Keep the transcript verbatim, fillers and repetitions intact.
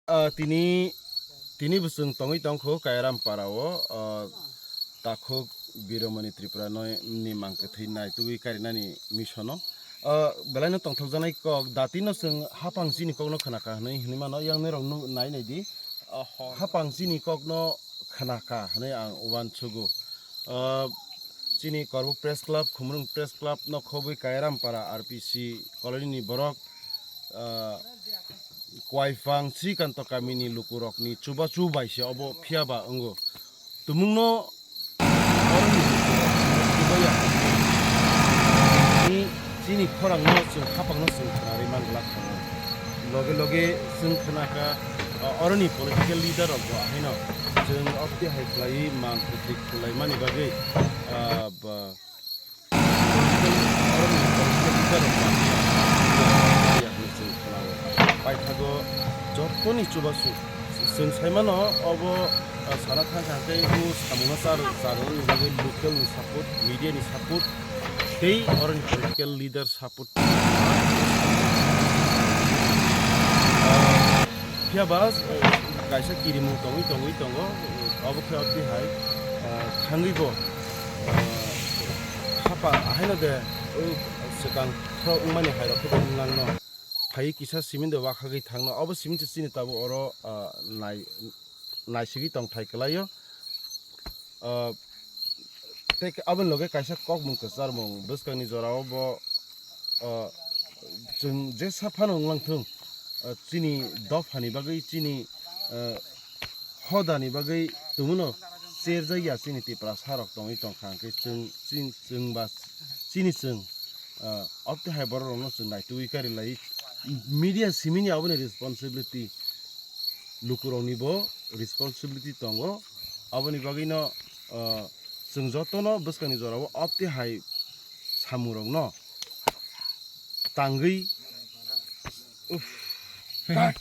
Ah, tini, tini bo chwng tongwi tongkho Kairam para o, ah, takhuk Biromani Tripura no ni mang kwthwi naitugwi karinani mission o. Ah, belai no tongthokjaknai kok, dati no chwng hapang chini kok no khna kha hwnwi, hwnwi mano, yang norok nuk nai nai di. Hapang chini kok no khna kha hwnwi ang uansugo. Ah, chini Korbuk Press Club, Khumrung Press Club no khobwi Kairam para R P C colony ni borok, ah, Kwaifang Srikanto kamini lukurokni chubachu bai se obo phiya ba wngo. Tumungno oroni lukurok chubaya. Ni chini khorangno chwng hapangno chwng khnarwi man glak thango. Loge loge chwng khna kha, ah, oroni political leader rok bo haino chwng opti hai khlaiwi mang kwthwi khwlaimani bagwi, ah, ba, Paithago jotoni chubachu. Chwng saimano obo, ah, sana thang thang tei o samungno char, charwrwngni bagwi local ni support, media ni support tei oroni political leader support. Ah, phiya ba, eh, kaisa kirimung tongwi tongwi tongo, eh, obo khe otti hai, ah, thangwi bo, ah, hapa ahaino de, o swkang khorok wngmani hai rok khe wng langno. Phai kisa simi de wakhagwi thangno, obo simi se chini tabuk oro, ah, nai, naisigwi tongthai kwlaio. Ah, tei aboni loge kaisa kokmung kwcharmung bwskangni jorao bo, ah, chwng jesa phano wng lang thung, ah, chini dophani bagwi, chini, ah, hodani bagwi tumuno cherjakya chini Tiprasa rok tongwi tongkha, hwnkhe chwng, chini, chwng ba chini chwng, ah, opti hai borok rokno chwng naitugwi kari lai. Media simini aboni responsibility lukurokni bo responsibility tongo. Aboni bagwino, ah, chwng jotono bwskangni jorao opti hai samungrokno tangwi, uff, cut.